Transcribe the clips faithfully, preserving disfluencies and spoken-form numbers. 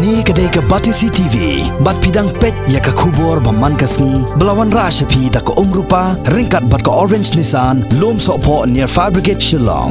Kane ka dei ka Batesi T V, bad phi dang peit ïa ka khubor ba man ka sngi, ba la wanrah sha phi da ka Umrupa, ryngkat bad ka Orange Nissan, Lum Sohphoh near Fire Brigade Shillong.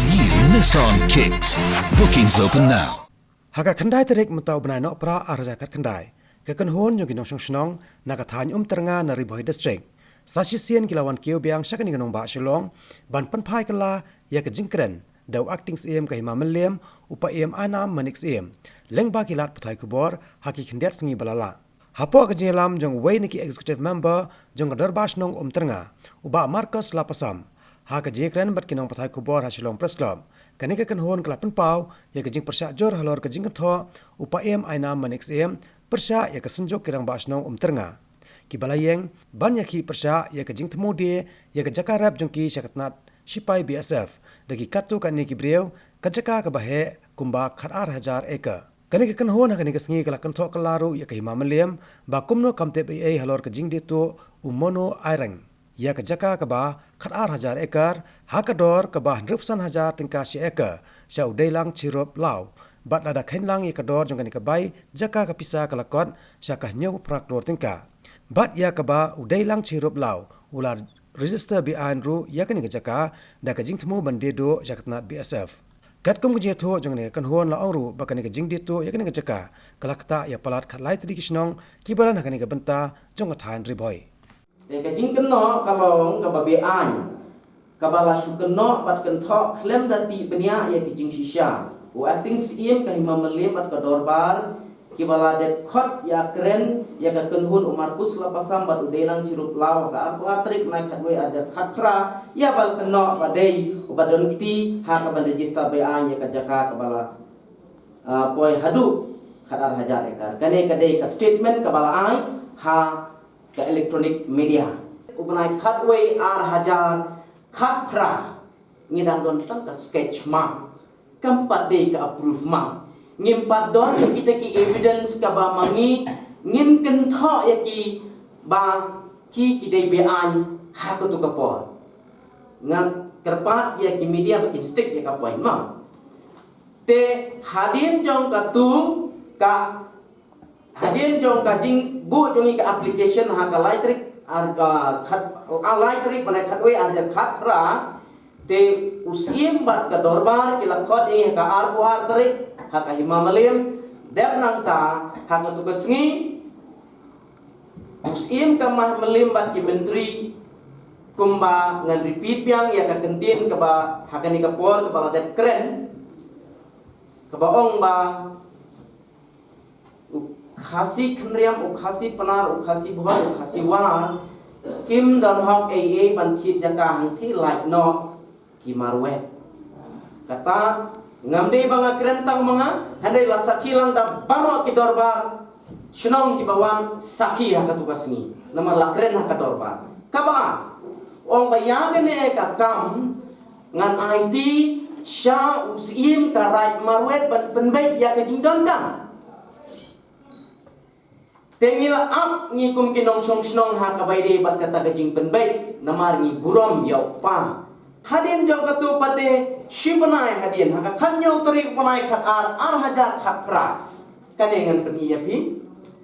New Nissan Kicks. Bookings open now. Ha ka khyndai tarik mynta u bnai Nohprah ar hajar khatkhyndai, ka kynhun jong ki nongshong shnong na ka thaiñ Umtyrnga na Ri Bhoi District, sa shisien ki la wan kiew biang sha kane ka nongbah Shillong ban pynphai kylla ïa ka jingkren da u Acting Syiem ka Hima Mylliem, u Paiem Ainam Manik Syiem, lyngba ki lad pathai khubor ha ki khyndiat sngi ba la leit. Hapoh ka jingïalam jong uwei na ki Executive Member jong ka Dorbar Shnong Umtyrnga, u Bah Marcus Lapasam, ha ka jingïakren bad ki nongpathai khubor ha Shillong Press Club, kane ka kynhun ka la pynpaw ïa ka jingpyrshah jur halor ka jingkynthoh u Paiem Ainam Manik Syiem pyrshah ïa ka Synjuk ki Rangbah Shnong Umtyrnga. Ki ba la ïeng ban ïakhih pyrshah ïa ka jingthmu die ïa ka jaka rep jong ki sha ka tnat shipai B S F da ki katto katne ki briew, ka jaka kaba heh kumba khatar hajar acre. Kane ka kynhun ha kane ka sngi ka la kynthoh kylla ruh ïa ka Hima Mylliem ba kumno kam tip ei ei halor ka jingdie tuh u Mono Aireng ïa ka jaka kaba khatar hajar acre ha ka dor kaba hynriewphew san hajar tyngka shi acre sha u Deilang Chirup Law, bad lada kheiñ lang ïa ka dor jong kane ka bai jaka, ka pisa ka la kot sha ka hynñiewphew phra klur tyngka. Bad ïa kaba u Deilang Chirup Law u la register beaiñ ruh ïa kane ka jaka da ka jingthmu ban die duh sha ka tnat B S F. Katkum ka jingïathuh jong kane ka kynhun, la ong ruh ba kane ka jingdie tuh ïa kane ka jaka ka la ktah ïa palat khatlai tylli ki shnong kiba don ha kane ka bynta jong ka thaiñ Ri Bhoi. Te ka jingkynnoh ka long kaba beaiñ, kaba la shu kynnoh bad kynthoh khlem da tih bniah ïa ki jingshisha. U Acting Syiem ka Hima Mylliem bad ka Dorbar kiba la dep khot ïakren ïa ka kynhun u Marcus Lapasam bad u Deilang Chirup Law ha ka arphew ar tarik bnai khatwei ar hajar khatphra, ïa ba la kynnoh ba dei uba don kti ha kaban register beaiñ ïa ka jaka kaba la, ah, poi haduh khatar hajar acre. Kane ka dei ka statement kaba la ai ha ka electronic media. U bnai khatwei ar hajar khatphra ngi dang don tang ka sketch map, kam pat dei ka approve map. Ngim pat don ïa kita ki evidence kaba ma ngi ngin kynthoh ïa ki ba ki ki dei beaiñ ha katu ka por. Nga kyrpad ïa ki media ba kin stick ïa ka point map. Te hadien jong katu ka hadien jong ka jingbuh jong ngi ka application ha ka lai tarik ar, ah, khat, ah, lai tarik bnai khatwei ar hajar khatphra, te u Syiem bad ka Dorbar ki la khot ïa ngi ha ka arphew ar tarik ha ka Hima Mylliem. Dep nangta ha katu ka sngi u Syiem ka Hima Mylliem bad ki Myntri, kumba ngan repeat biang ïa ka kyntien kaba ha kane ka por kaba la dep kren, kaba ong ba u Khasi Khynriam, u Khasi Pnar, u Khasi Bhoi, u Khasi War kim don hok ei ei ban thied jaka hangthie lait noh ki marwet. Kata ngam dei ba nga kren tang ma nga, hynrei la sakhi lang da baroh ki dorbar shnong kiba wan sakhi ha katu ka sngi. Namar la kren ha ka dorbar. Kaba ar, ong ba ïa kane ka kam ngan aiti sha u Syiem ka Raid Marwet ban pynbeit ïa ka jingdonkam. Te ngi la ap ngi kum ki nongshong shnong ha kaba ïadei bad kata ka jingpynbeit namar ngi burom ïa u kpa. Hadien jong katu pat te shi bnai hadien ha ka khathynñiew tarik bnai khatar ar hajar khatphra. Kane ngan pyni ïa phi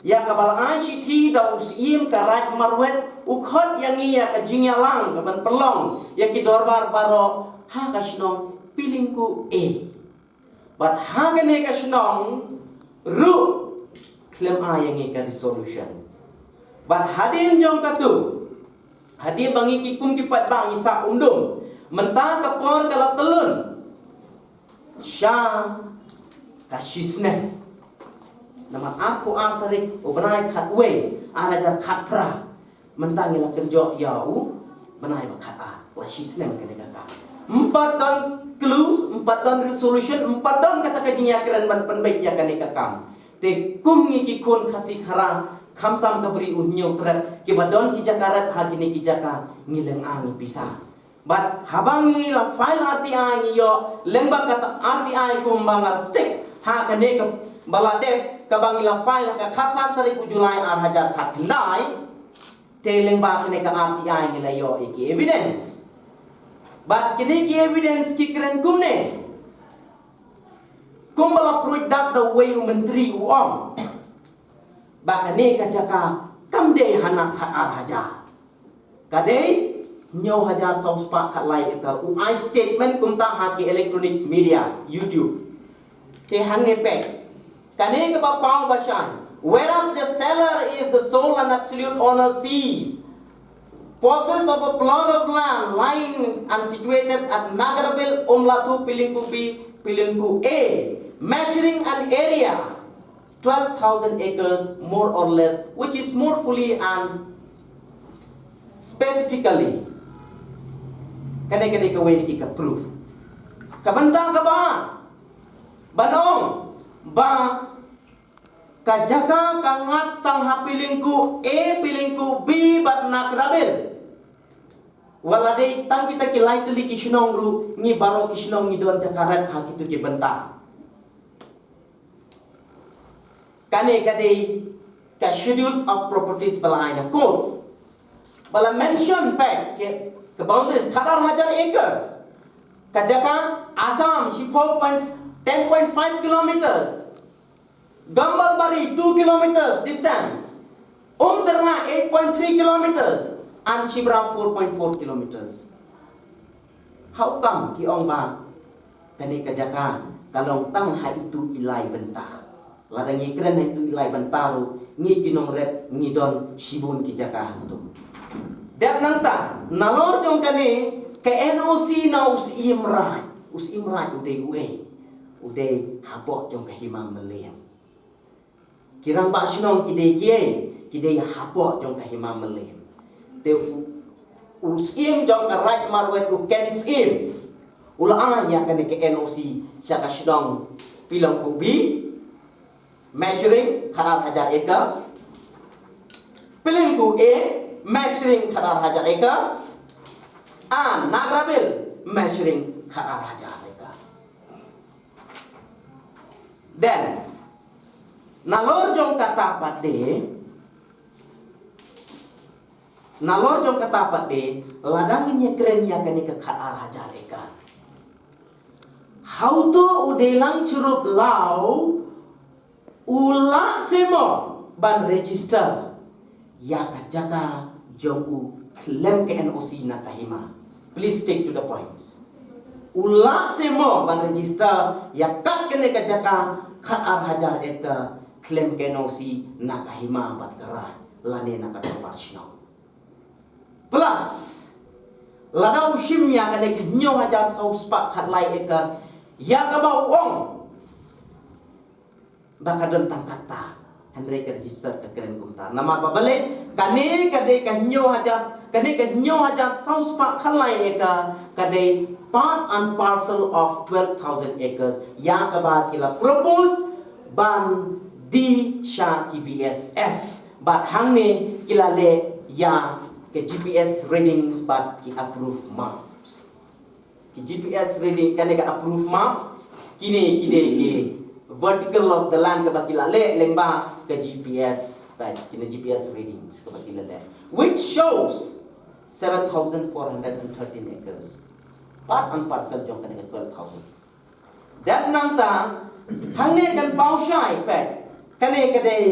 ïa kaba la ai shithi da u Syiem ka Raid Marwet u khot ïa ngi ïa ka jingïalang kaban pynlong ïa ki dorbar baroh ha ka shnong Pyllingkuh A. Bad ha kane ka shnong ruh khlem ai ïa ngi ka resolution. Bad hadien jong katu, hadien ba ngi ki kum ki paidbah ngi sah umdum, mynta ka por ka la tyllun sha ka shisnem. Namar arphew ar tarik u bnai khatwei ar hajar khatphra. Mynta ngi la kynjoh ïa u bnai ba khatar, la shisnem kane ka kam. Ym pat don clues, ym pat don resolution, ym pat don kata ka jingïakren ban pynbeit ïa kane ka kam. Te kum ngi ki khun Khasi Khara, khamtam ka Bri U Hynñiewtrep, kiba don ki jaka rep ha kine ki jaka, ngi lynga ngi pisa. Bad haba ngi la file R T I ngi ïoh lyngba kata R T I kumba nga stick ha kane kaba la dep, kaba ngi la file ha ka khatsan tarik u July ar hajar khatkhyndai. Te lyngba kane ka R T I ngi la ïoh ïa ki evidence. Bad kine ki evidence ki kren kumne. Kumba la pruid dak da uwei u myntri u ong ba kane ka jaka kam dei hana khat ar hajar. Ka dei hynñiew hajar saw spah khat lai acre. U ai statement kumta ha ki electronic media, YouTube. Te hangne peit. Kane kaba paw ba shai. Whereas the seller is the sole and absolute owner, sees possess of a plot of land lying and situated at Nagrabil, Umlathu, Pilingku B, Pilingku A, measuring an area twelve thousand acres, more or less, which is more fully and specifically. Kane ka dei kawei na ki ka proof. Ka bynta kaba, ban ong ba ka jaka ka ngat tang ha Pilingku A, Pilingku B bad Nagrabil. Wat la dei tang kita ki lai tylli ki shnong ruh, ngi baroh ki shnong ngi don jaka rep ha kitu ki bynta. Kane ka dei ka Schedule of Properties ba la ai na court. Ba la mention peit ki, ki boundaries, khat ar hajar acres. Ka jaka Assam, shiphew point, ten point five kilometers. Gambalbari, two kilometers distance. Umtyrnga, eight point three kilometers. And Chibra, four point four kilometers. How come ki ong ba kane ka jaka ka long tang ha itu i lai bynta? Lada ngi kren ha itu i lai bynta ruh, ngi ki nongrep ngi don shibun ki jaka hangtu. Dep nangta, nalor jong kane ka N O C na u Syiem Raij, u Syiem Raij u dei uei? U dei hapoh jong ka Hima Mylliem. Ki rangbah shnong ki dei kiei? Ki dei hapoh jong ka Hima Mylliem. Te u, u Syiem jong ka Raij Marwet, u Ken Syiem, u la ai ïa kane ka N O C sha ka shnong Pilingku B, measuring khat ar hajar acre. Pilingku A, measuring khat ar hajar acre. And Nagrabil, measuring khat ar hajar acre. Then, nalor jong kata pat de, nalor jong kata pat de, lada ngin ïa kren ïa kane ka khat ar hajar acre, hato u Deilang Chirup Law u lah seh mo ban register ïa ka jaka jong u khlem ka N O C na ka hima? Please stick to the points. U lah seh mo ban register ïa kat kane ka jaka khat ar hajar acre khlem ka N O C na ka hima bad ka raij lane na ka dorbar shnong? Plus, lada u shim ïa kane ka hynñiew hajar saw spah khatlai acre ïa kaba u ong ba ka don tang katta, hynrei ka register ka kren kumta. Namar ba balei, kane ka dei ka hynñiew hajar, kane ka hynñiew hajar saw spah khatlai acre ka dei part and parcel of twelve thousand acres ïa kaba ki la propose ban die sha ki B S F. Bad hangne ki la leh ïa ka G P S readings bad ki approved maps. Ki G P S reading, kane ka approved maps, kine ki dei ki vertical of the land kaba ki la leh lyngba ka G P S, right, kine G P S readings kaba ki la leh, which shows seven thousand four hundred and thirteen acres. Part and parcel jong kane ka twelve thousand. Dep nangta, hangne kan paw shai, peit, kane ka dei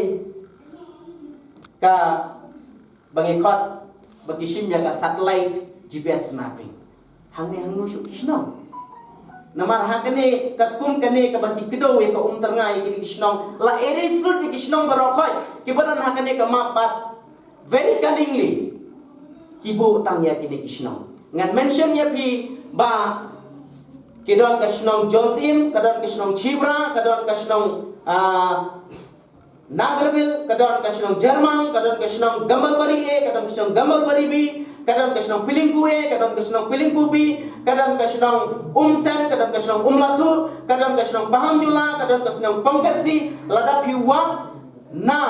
ka ba ngi khot ba ki shim ïa ka satellite G P S mapping. Hangne hangno shuh ki shnong? Namar ha kane katkum kane kaba ki kdew ïa ka Umtyrnga ïa kine ki shnong, la erase lut ïa ki shnong baroh khoit kiba don ha kane ka map bad very cunningly ki buh tang ïa kine ki shnong. Ngan mention ïa phi ba ki don ka shnong Jolsyiem, ka don ka shnong Chibra, ka don ka shnong, ah, Nagarbil, ka don ka shnong Jermang, ka don ka shnong Gambalbari A, ka don ka shnong Gambalbari B, ka don ka shnong Pilingku A, ka don ka shnong Pilingku B, ka don ka shnong Umsen, ka don ka shnong Umlathu, ka don ka shnong Pahamjula, ka don ka shnong Pongkersi. Lada phi wad na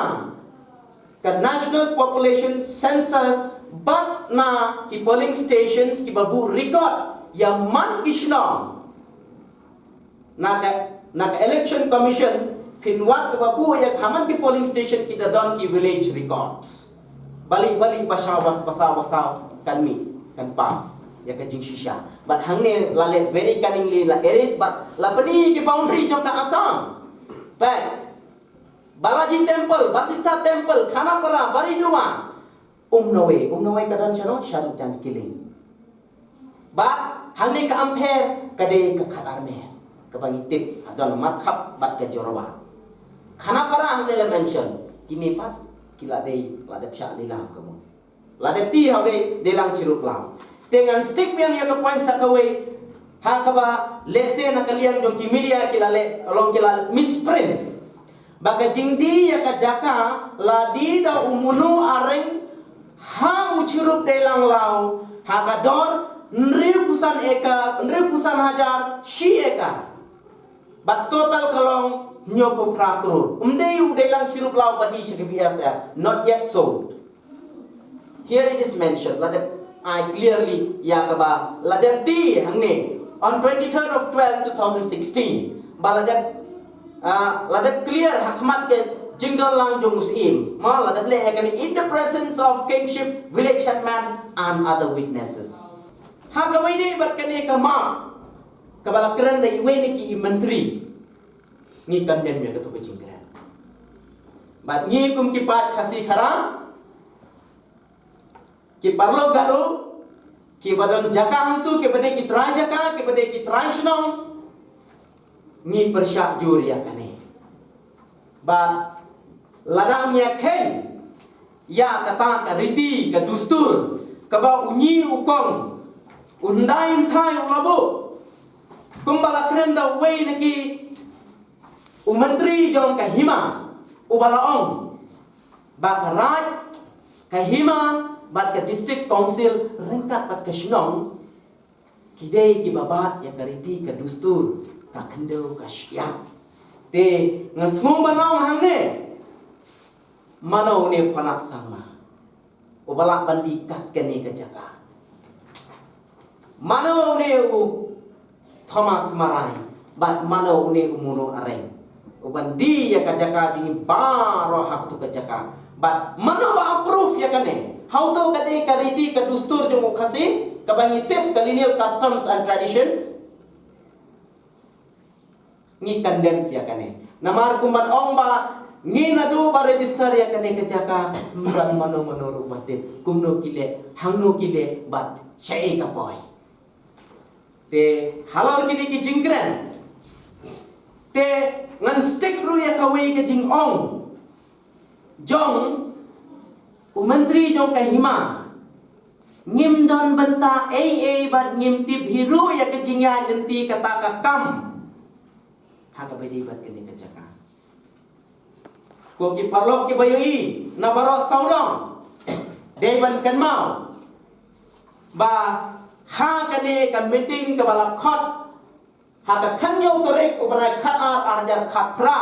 ka National Population Census bad na ki polling stations kiba buh record ïa man ki shnong na ka, na ka Election Commission, phin wad kaba buh ïa ha man ki polling station ki da don ki village records. Balei, balei ba saw, ba saw, ba saw kan mih, kan paw. ïa ka jingshisha. Bad hangne la leh very cunningly, la erase bad la pyni ki boundary jong ka Assam. Bad Balaji Temple, Basistha Temple, Khanapara, Baridua, Umnawei, Umnawei ka don shano, shaduh Jan Killing. Bad hangne ka Ampher ka dei ka khatar mer, kaba ngi tip ka don Matkhap bad ka Jorwa. Khanapara hangne la mention, kine pat ki la dei, la dep shah lilam ka mut. La dep ti ha u dei, dei lang chirup lam. Te ngan stick biang ïa ka point sa kawei, ha kaba lehse na ka liang jong ki media ki la leh, long ki la misprint. Ba ka jingdie ïa ka jaka la die da u Munu Areng ha u chirup Deilang Law ha ka dor hynriewphew san eka, hynriewphew san hajar shi eka. Bad total ka long hynñiewphew phra klur. Um dei u Deilang Chirup Law ba die sha ka B S F. Not yet sold. Here it is mentioned, la dep ai clearly ïa kaba la dep die hangne on twenty-third of twelve two thousand sixteen. Ba la dep, ah, la dep clear ha khmat ka jingdon lang jong u Syiem. Ma la dep leh ïa kane in the presence of kingship, village headman and other witnesses. Ha kaba ïadei bad kane ka map kaba la kren da iwei na ki i myntri, ngi condemn ïa kato ka jingkren. Bad ngi kum ki paid Khasi Khara, ki paralok Garo, kiba don jaka hangto, kiba dei ki trai jaka, kiba dei ki trai shnong, ngi pyrshah jur ïa kane. Bad lada ngi ïa kheiñ ïa kata ka riti ka dustur kaba u ngi u kong, u hyndai u thai u la buh, kumba la kren da uwei na ki u myntri jong ka hima, uba la ong ba ka raid, ka hima bad ka district council ryngkat bad ka shnong ki dei kiba bat ïa ka riti ka dustur, ka khyndew ka shyiap. Te nga sngew ban ong hangne, mano une u Phanat Sangma uba lah ban die kat kane ka jaka? Mano une u Thomas Marai bad mano une u Munu Areng uban die ïa ka jaka jong ngi baroh ha kato ka jaka? Bad mano ba approve ïa kane? Hato ka dei ka riti ka dustur jong u Khasi kaba ngi tip ka lineal customs and traditions? Ngi condemn ïa kane. Namar kumban ong ba ngi naduh ba register ïa kane ka jaka, ym don mano mano ruh ba tip kumno ki leh, hangno ki leh bad shaei ka poi. Te halor kine ki jingkren, te ngan stick ruh ïa kawei ka jingong jong u myntri jong ka hima. Ngim don bynta ei ei bad ngim tip hi ruh ïa ka jingïaid lynti kata ka kam ha kaba ïadei bad kane ka jaka. Ko ki paralok kiba ïohi na baroh sawdong, dei ban kynmaw ba ha kane ka meeting kaba la khot ha ka khathynñiew tarik u bnai khatar ar hajar khatphra,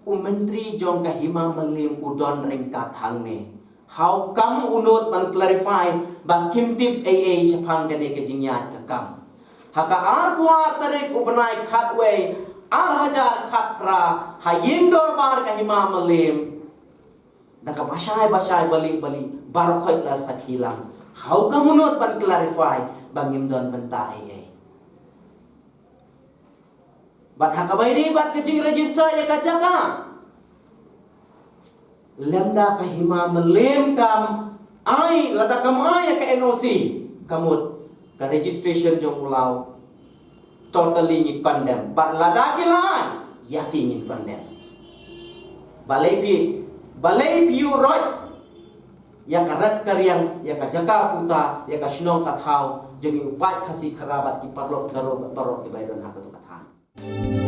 u myntri jong ka hima Mylliem u don ryngkat hangne. How come u nud ban clarify ba kim tip ei ei shaphang kane ka jingïaid ka kam? Ha ka arphew ar tarik u bnai khatwei ar hajar khatphra, ha ïing dorbar ka hima Mylliem, da kaba shai ba shai, bali bali, baroh khoit la sakhi lang. How come u nud ban clarify ba ngim don bynta ei ei? Bad ha kaba ïadei bad ka jingregister ïa ka jaka, lymda ka hima Mylliem kam ai, lada kam ai ïa ka N O C, ka mut ka registration jong u Law, totally ngi condemn. Bad lada ki la ai, ïa ki ngin condemn. Balei phi, balei phi ïuh roit ïa ka rat ka riang, ïa ka jaka puta, ïa ka shnong ka thaw jong ngi u paid Khasi Khara bad ki paralok Garo bad baroh kiba ïadon ha kato ka thaiñ?